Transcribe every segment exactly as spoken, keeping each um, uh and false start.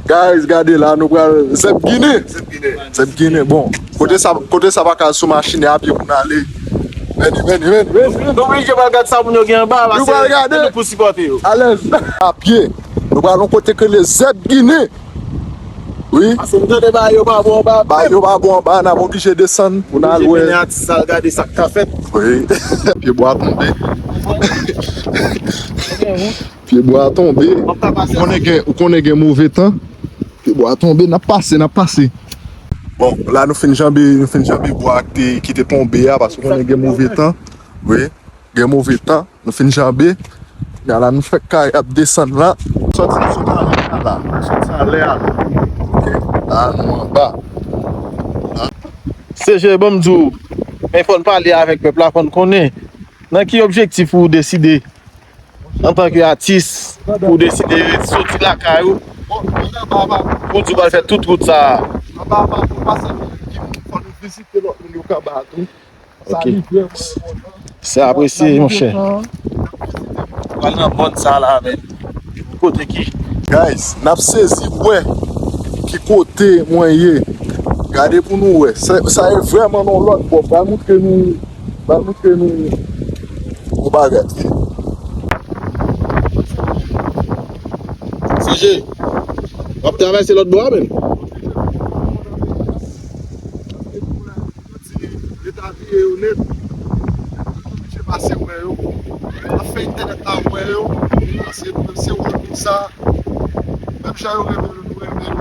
Guys, gade la, nou pral Zèb Ginen. Zèb Ginen. Bon, kote sa, kote sa pa ka sou machin, e a pye pou n ale. Veni, veni, veni, veni. Nou oblije pral gad sa moun yo gen anba, nou pral gade. Nou pou sipòte yo. Alèz. A pye. Nou pral yon kote ke le Zèb Ginen. Wi. Paske m tande bagay yo pa bon anba. Bagay yo pa bon anba, n ap oblije desann pou n al wè. Oblije mennen atis la al gade sa k ka fèt. Wi. Pye bwa tonbe. Pye bwa tonbe. Ou konnen gen, ou konnen gen move tan. Pye bwa tonbe, n ap pase, n ap pase. Bon, la nou fin janbe, nou fin janbe bwa ki te, ki te tonbe a, paske ou konnen gen move tan. Wi, gen move tan. Nou fin janbe. Kounye a la, nou fè kay ap desann la. Sòti, nou sòti anlè a la. Nou sòti anlè a la. Ok. La, nou anba. La. C G, ban m di w, men fò n pale avèk pèp la, fò n konnen. Nan ki objektif ou deside, antanke atis, ou deside soti lakay ou pou di w pral fè tout wout sa a? Anba, anba, pou pase ki moun, fò nou vizite lòt moun yo k anba a tou. Ok. Se apresye, monchè. Pral nan mòn sa la, men. Kote ki? Guys, n ap sezi pou wè ki kote mwen ye. Gade pou nou wè. Sa, sa e vrèman nan lòt bò. Pral moutre nou, pral moutre nou yon bagay. C G, w ap travèse lòt bò a, menm? Santi leta vire yo nèt. Oblije pase wè yo. Ap fè entènèt la wè yo. Paske nou menm se wòl nou sa. Menm jan yo renmen nou, nou renmen yo.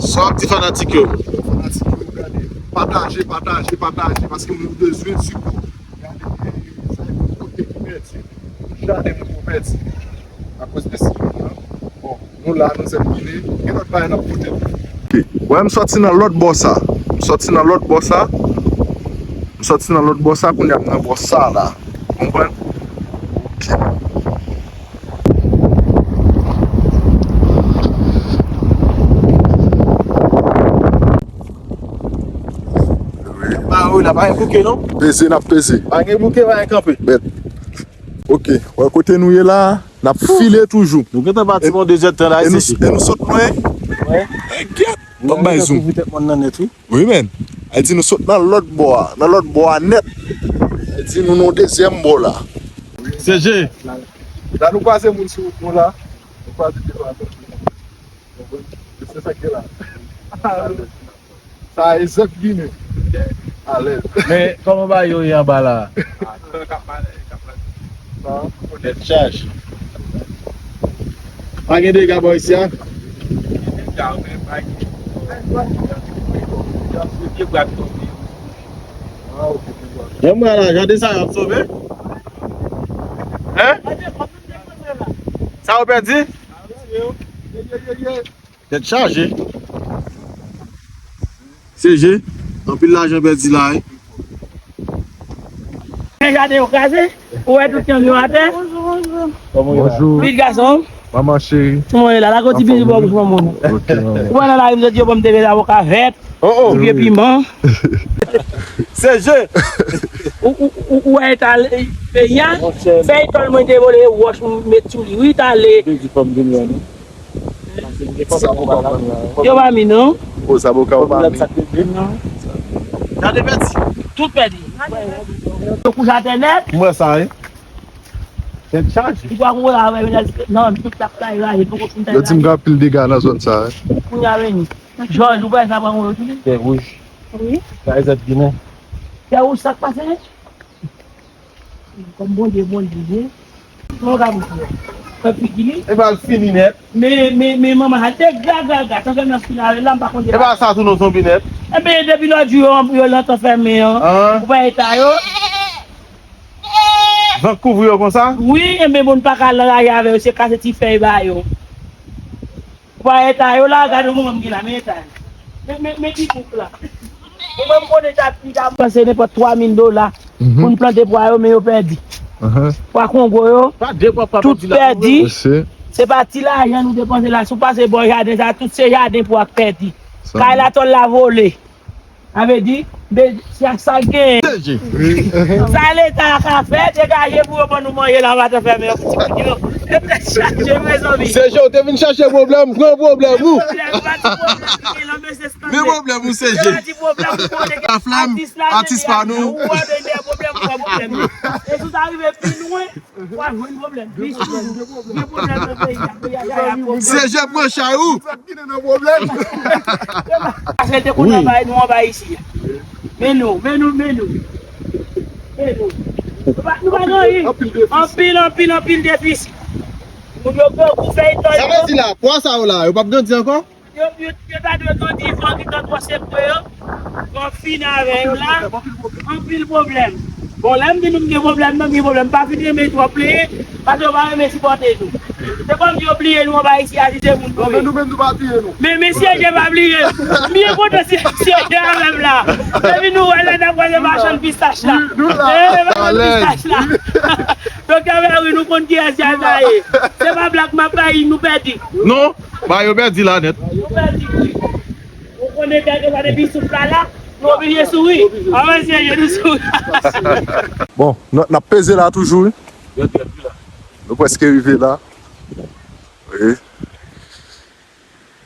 Sa w ap di fanatik yo? Fanatik yo, gade. Pataje, pataje, pataje. Paske nou bezwen sipò. Gade, sa e kote ki pèdi. Jaden moun yo pèdi. Akoz de sipò la. Bon. Nou la, nou sèl vini. Gen lòt bagay n ap pote. Ok. Wè, m sòti nan lòt bò sa. M sòti nan lòt bò sa. M sòti nan lòt bò sa, kounye a m nan bò sa la. Konprann? Ok. Ba wi, la pa gen bouke, non? Peze, n ap peze. Pa gen bouke, pa gen kanpe. Bèt. Ok, wè kote nou ye la, n ap file toujou. Nou gentan pati bon dezèdtan la, e nou, e nou sot lwen. Wè. Enkyèt. Ban m bay zoom. Wi, men. Al di nou sot nan lòt bò a, nan lòt bò a nèt. Al di nou nan dezyèm bò la. C G. La nou kwaze moun sou wout nou la. Nou kwaze de la. Se sa ki la. Sa e zèb Ginen. Alèz. Men, kòman bagay yo ye anba la? Tèt chaje. Pa gen dega bò isi a? Jan mwen la, jan de sa yo ap sove? Hein? Sa yo pèdi? Tèt chaje. C G, anpil lajan pèdi la, wi. Men jaden yo kraze, ou wè tout yanm yo atè. Bonjou, bonjou. Bonjou. Pitit gason. Manman cheri. Kòman w ye la? La kò ti bini bò bouch manman. Ok, manman. Ou wè nan lari m soti yo ban m te vye avoka vèt, ti pye piman. C G. Ou, ou, ou, ou wè eta peyi a? Fèy tòl mwen te vole wòch m met sou li. Wi, t ale. Yo pa mi non. O, zaboka yo pa mi. Gade pèdi. Tout pèdi. Yo kouche atè nèt. Mwen sa, wi. Tèt chaje. Ou pa konn la, non, tout la play la, e poko fin tèt. Yo di m gen anpil dega nan zòn sa, wi. Kounye a vini. Jòj, ou pa sa pran yo tou? Tè wouj. Wi. Sa e zèb Ginen. Tè wouj, sa k pase? Kòm Bondye, Bondye ye. Mwen ka bouche. Fè figi li. E ba l fini nèt. Men, men, men manman sa te gra, gra, gra. Sa fè nan final la, m pa konn. E ba sa tou non zonbi nèt. Enben, depi lòt jou yo, yo lantan fèmen an. An. Ou pa eta yo? Van kouvri yo konsa? Wi, enben, moun pa ka anraje avè yo, se kase ti fèy ba yo. Pwa eta yo la, gade yon manman m gen la, men eta yo. Men, men, men ti bouk la. Ou menm konnen ta pli ta panse nenpòt twa mil dola pou n plante pwa yo, men yo pèdi. Pwa Kongo yo, tout pèdi. Se pa ti lajan nou depanse la. Si w pase bò jaden sa, tout se jaden pwa k pèdi. Kay la tòl la vole. Sa vle di, Sa, sa gen. Sa leta a ka fè, degaje pou yo ban nou manje la, pa t fèmen yo pou timoun yo. Yo te chache, mezanmi. Se je, ou te vin chache pwoblèm, pran pwoblèm ou. Pwoblèm, pa ti pwoblèm ki gen lan, mesye, se tande. Men pwoblèm ou, se je. Se pa ti pwoblèm ou konnen ke atis la, atis pa nou. Ou wè de pwoblèm, ou wè pwoblèm. E si w ta rive pi lwen, w a jwenn pwoblèm. Plis toujou. Gen pwoblèm nan peyi a, peyi a gaye ak pwoblèm. Se je pran chay ou. Pase te konn anba nou anba isi a. Men nou, men nou, men nou. Men nou. Nou pa, nou pa gen anyen. Anpil, anpil, anpil defisi. Moun yo grangou fèy tòy. Sa vle di la, pwa sa yo la, yo p ap grandi ankò? Yo, yo, yo ta dwe grandi fò ki tan twò sekte yo. Fò fin avè yo la. Anpil pwoblèm. Bon, lè m di nou m gen pwoblèm, non, m gen pwoblèm. M pa fin renmen twòp li, paske yo pa renmen sipòte nou. Se kòmsi yo bliye nou anba isi a, si se moun nou ye. Non, men nou menm nou pa bliye nou. Men, men C J pa bliye. M byen kontan si C J avè m la. Depi nou wè lè n ap wè se machann pistach la. Wi, nou la. Eh, machann pistach la. Doktè Ferry, nou konn kiyès sa ye. Se pa blag m ap bay, nou pèdi. Non, ba yo pèdi la nèt. Nou pèdi. Ou konnen dènye sa depi souf la la, nou oblije souri. Avanse, je nou souri. Bon, n, n ap peze la toujou, wi. Nou prèske rive la. Wi.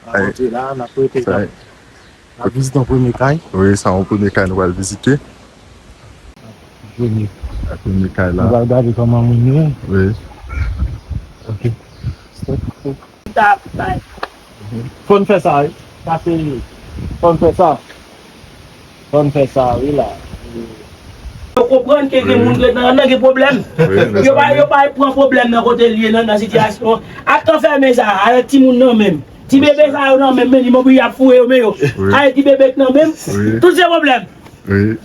N ap antre la, n ap rete la. N ap vizite yon premye kay. Wi, sa yon premye kay nou pral vizite. Premye. Premye kay la. Nou pral gade kòman moun yo. Wi. Ok. Stop, stop. Fò n fè sa, wi. Sa se, fò n fè sa. Fò n fè sa, wi, la. Yo konprann ke gen moun ki ret nan anndan gen pwoblèm. Yo pa, yo pa pran pwoblèm nan kote l ye, nan, nan sitiyasyon. Ak tan fèmen sa, avèk timoun nan menm. Ti bebe sa yo nan menm, men li mobri y ap foure yo, men yo. Avèk ti bebe k nan menm, tout se pwoblèm. Wi.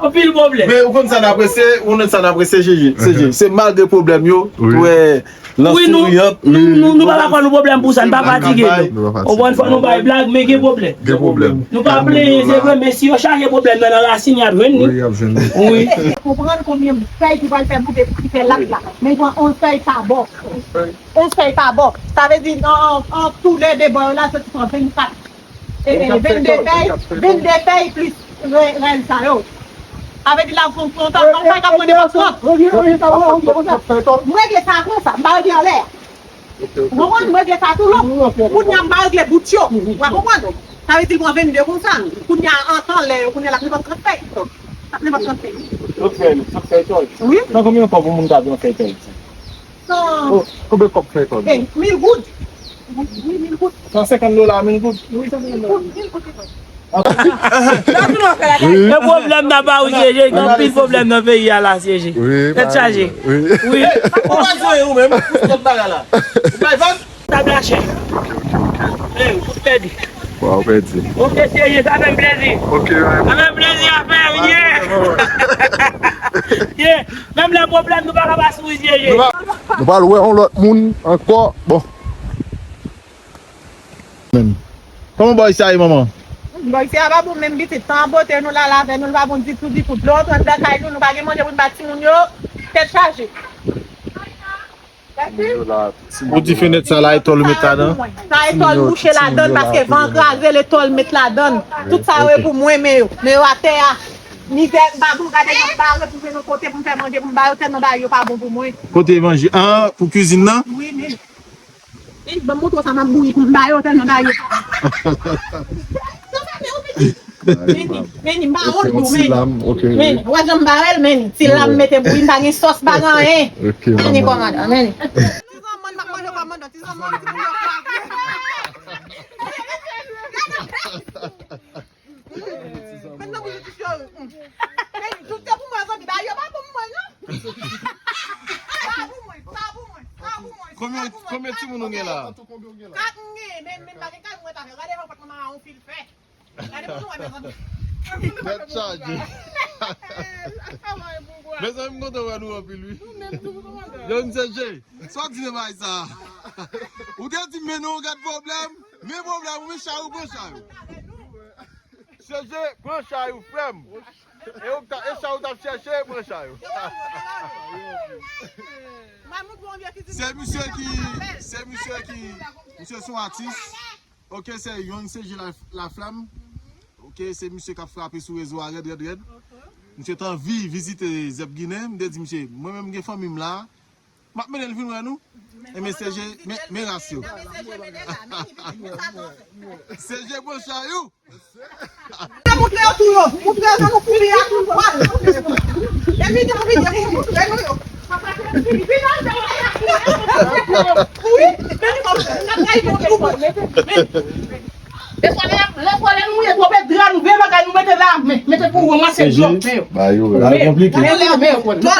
Anpil pwoblèm. Men ou konn sa n apresye, ou konn sa n apresye, Jeje. Se je. Se malgre pwoblèm yo, wi, ou wè, lan souriyant. Wi, nou, nou, nou, nou pa pa fè nou pwoblèm pou sa, nou pa fatige nou. Nou pa fatige. Ou konprann, fò nou bay blag, men gen pwoblèm. Gen pwoblèm. Nou pa plenyen, se vre, men si yo chache pwoblèm nan, nan rasin, y ap jwenn li. Wi, y ap jwenn li. Wi. Konprann konbyen fèy ki pral fè moute pou ki fè lak la. Men pran onz fèy pa bò. Onz fèy pa bò. Sa vle di, an, an, an tou lè de bò yo la, soti pran vennkat. E, e, vennde fèy, vennde fèy plis rè-, rèl sa yo. Sa vle di la, fon, fon, fon, fon, fon, fon, fon, fon. M regle sa konsa, m pa regle anlè. Ou konprann? M regle sa tou lou. Kounye a, m pa regle bout yo. Ou konprann? Sa vle di, l pran vennde konsa. Kounye a, an tan lè yo, kounye a, l ap nenpòt trant fèy. L ap nenpòt trant fèy. Trant fèy, trant fèy tòl. Wi. Nan konbyen kòb yon moun ka vin fèy tòl? San. Oh, konbyen kòb fèy tòl? Eh, mil goud. Wi, mil goud. San senkant dola, mil goud. Wi, san senkant dola. Mil goud, mil goud. E pwoblèm nan pa ou, Jeje, gen anpil pwoblèm nan peyi a la, Jeje. Wi, tèt chaje. Wi. Ou pa jwenn ou menm, ou sot bagay la. Ou pa vann? Tab la chè. Eh, ou pèdi. Waw, pèdi. Ok, Jeje, sa fè m plezi. Ok, man. Sa fè m plezi a fè, yeah. Yeah. Menm lè pwoblèm, nou pa ka pa souri, Jeje. Nou pa, nou pral wè yon lòt moun ankò. Bon. Menm. Kòman bòy sa ye, manman? Bòy sa pa bon menm pitit. Tan an pote nou la, lave nou, l pa bon ditou, ditou. Dlo antre anndan kay nou, nou pa gen manje pou n ba timoun yo. Tèt chaje. Ou di fenèt sa la, e tòl ou met ladan? Sa e tòl mouche ladan, paske van kraze l, e tòl met ladan. Tout sa yo e pou mwen, men yo. Men yo atè a. Mizè, m pa bon, gade jan m bare pou jwenn yon kote pou m fè manje, pou m ba yo, tèlman bagay yo pa bon pou mwen. Kote manje? Ah, pou kwizin nan? Wi, men. Ey, ban m montre w sa m ap bouyi pou m ba yo, tèlman ba yo. Meni, meni, m ba w l pou meni. Meni, w wè jan m bare l, meni. Ti lam m mete bouyi, m pa gen sòs, m pa gen anyen. Meni, kòmandan, meni. Ti zanmann, m ap manje kòmandan, ti zanmann, ti moun yo kraze. Mèt nan bouch pitit yo. Men tout se pou mwen, zanmi. Bagay yo pa bon pou mwen, non. Pa pou mwen, pa pou mwen, pa pou mwen. Konbyen, konbyen timoun ou gen la? Kat m gen, men, men pa gen kat mwen ta fè. Gade yon pòt mwen yon fil fè. Gade pou nou wè, mezanmi. Tèt chaje. Mezanmi, m kontan wè nou anpil, wi. Young C J, sa w di nan bagay sa? Ou te di m, men non, gad pwoblèm. Men pwoblèm, ou men chay ou, pran chay ou. C J, pran chay ou, frè m. E ou ta, e sa ou t ap chèche, pran chay ou. Se misye ki, se misye ki, misye se yon atis. Ok, se Young C J la, la flamme. Ke se misye k ap frape sou rezo a rèd, rèd, rèd. Misye t anvi vizite Zèb Ginen, m te di misye, mwen menm m gen fanmi m la, m ap mennen l vin wè nou. Enben, C G, men, men ras yo. C G pran chay ou. Moutre yo tou yo, moutre yo jan nou kouri a tou pral. Epi nou vide pou moutre nou yo. Wi, men nou konn sa k tonbe. Lè swa lè, lè swa lè nou ye twò pè dra nou, vye bagay nou mete la, men, mete pou ranmase dlo, men yo. Bagay konplike. Men, men, men, men, men, men,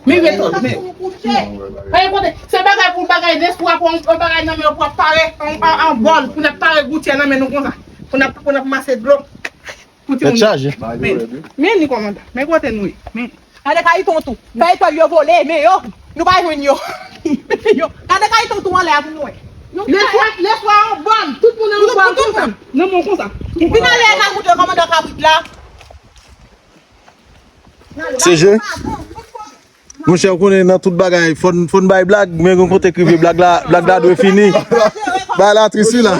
men, men, men, men, men, se bagay pou bagay lespwa, pou yon bagay nan men yo, pou ap pare, an, an, an bòl, pou n ap pare goutyè nan men nou konsa. Pou n ap, pou n ap mase dlo. Pou timoun yo. Tèt chaje. Men, men li kòmandan. Men kote nou ye. Men. Gade kayiton tou. Fèy tòl yo vole, men yo. Nou pa jwenn yo. Men yo. Gade kayiton tou anlè a pou nou wè. Lespwa, lespwa an bòl. Tout moun an bòl konsa. Nan men w konsa. Vin ale kay moutre kòmandan kabrit la. C G. Monchè, ou konnen nan tout bagay, fò n, fò n bay blag, men gen kote k rive blag la, blag la dwe fini. Bagay la tris wi la.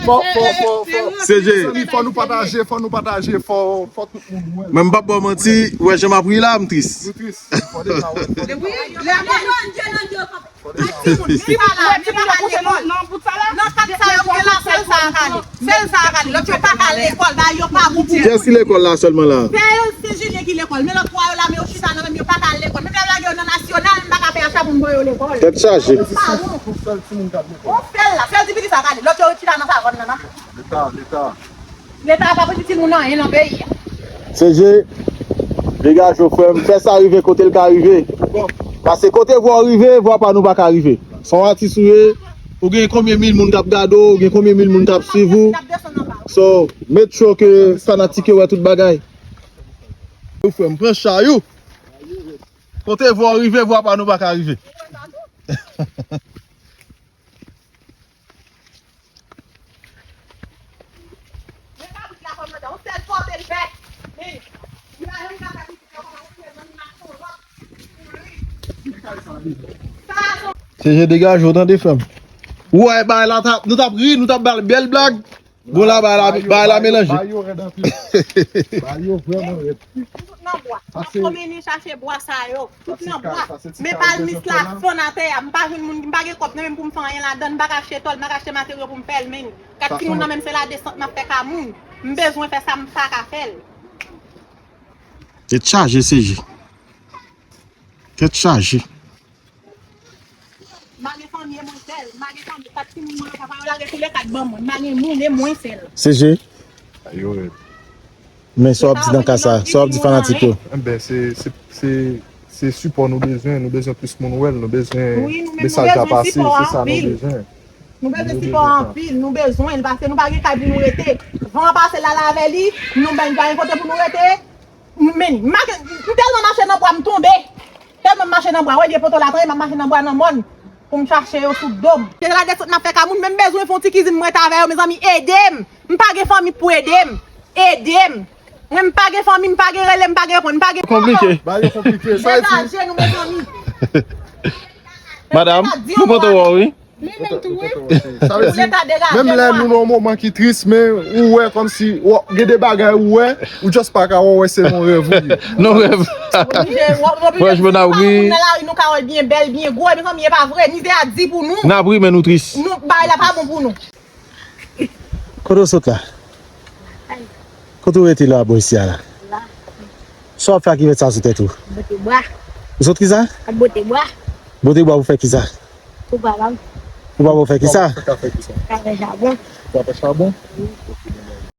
Fò, fò, fò, fò. C G. Mezanmi, fò nou pataje, fò nou pataje, fò, fò tout moun wè. Men m p ap ba w manti, ou wè jan m ap ri la, m tris. Nou tris. Fò de pa wè. Wi, lè Ti moun, ti moun yo kouche nan, nan bout sa la. Nan kat sa yo kouche la, sèl sa a k ale. Sèl sa a k ale. Lòt yo pa ka al lekòl, bagay yo pa bon pou yo. Kiyès ki lekòl la sèlman la? Se, se Julien ki lekòl. Men lòt twa yo la, men yo chita nan men m, yo pa ka al lekòl. Menm lè yo lage yo nan nasyonal, m pa ka fè acha pou m voye yo lekòl. Tèt chaje. Pa bon. Yon sèl timoun k ap lekòl. Yon sèl la, sèl ti piti sa k ale. Lòt yo chita nan savàn nan, nan. Leta, leta. Leta a pa pou di timoun anyen nan peyi a. C G, degaje w frè m, fè sa rive kote l ka rive. Paske kote vwa w rive, vwa pa nou pa ka rive. Se yon atis ou ye, ou gen konbyen mil moun k ap gade w, ou gen konbyen mil moun k ap swiv ou. So, make sure ke fanatik yo wè tout bagay. Ou frè m, pran chay ou. Kote vwa w rive, vwa pa nou pa ka rive. C G degaje w tande frè m. Ou wè bagay la t ap, nou t ap ri, nou t ap ba l bèl blag. Bon la bagay la, bagay la melanje. Bagay yo rèd anpil. Bagay yo vrèman rèd. Tout nan bwa. Sa se, m ap pwomennen chache bwa sa yo. Tout nan bwa. Men palmis la fann atè a. M pa jwenn moun, m pa gen kòb nan men m pou m fè anyen ladan. M pa ka achte tòl, m pa ka achte materyo pou m fè l, men. Kat timoun nan men m se la desant m ap fè ka moun. M bezwen fè sa, m pa ka fè l. Tèt chaje, C G. Tèt chaje. M pa gen fanmi, e mwen sèl. M pa gen fanmi, kat timoun mwen yo, papa yo lage tou le kat ban mwen. M pa gen moun, e mwen sèl. C G. Bagay yo rèd. Men sa w ap di nan ka sa, sa w ap di fanatik yo. Enben, se, se, se, se sipò nou bezwen, nou bezwen plis moun wè l, nou bezwen mesaj la pase, se sa nou bezwen. Nou bezwen sipò anpil, nou bezwen l, paske nou pa gen kay pou nou rete. Van an pase l ale avè li, nou menm pa gen kote pou nou rete. Men, m pa gen, m tèlman mache nan bwa, m tonbe. Tèlman m mache nan bwa, wè vye poto la, tande, m ap mache nan bwa nan mòn pou m chache yo sou do m. Se la desant m ap fè ka moun, men m bezwen fè yon ti kizin m rete avè yo, mezanmi, ede m. M pa gen fanmi pou ede m. Ede m. Mwen, m pa gen fanmi, m pa gen rele, m pa gen reponn, m pa gen. Konplike. Bagay yo konplike. Sa vle di degaje nou, mezanmi. Madam, nou kontan wè w, wi. Men menm tou, wi. Sa vle di, menm lè nou nan yon moman ki tris, men ou wè kòmsi, w-, gen de bagay ou wè, ou just pa ka wè, wè se nan rèv ou ye. Nan rèv. Franchman, n ap ri. Moun nan lari, nou ka wè l byen bèl, byen gwo, mezanmi, e pa vre, mizè a di pou nou. N ap ri, men nou tris. Nou, bagay la pa bon pou nou. Kote w sot la? Kote w rete la, bò isi a la? La. Sa w ap fè ak livèt sa sou tèt ou? Bote bwa. Ou sot kisa? Ap bote bwa. Bote bwa pou fè kisa? Pou papa m. Pou papa w fè kisa? Pou papa w fè kisa? Ka fè chabon. Pou fè chabon? Wi. Ok,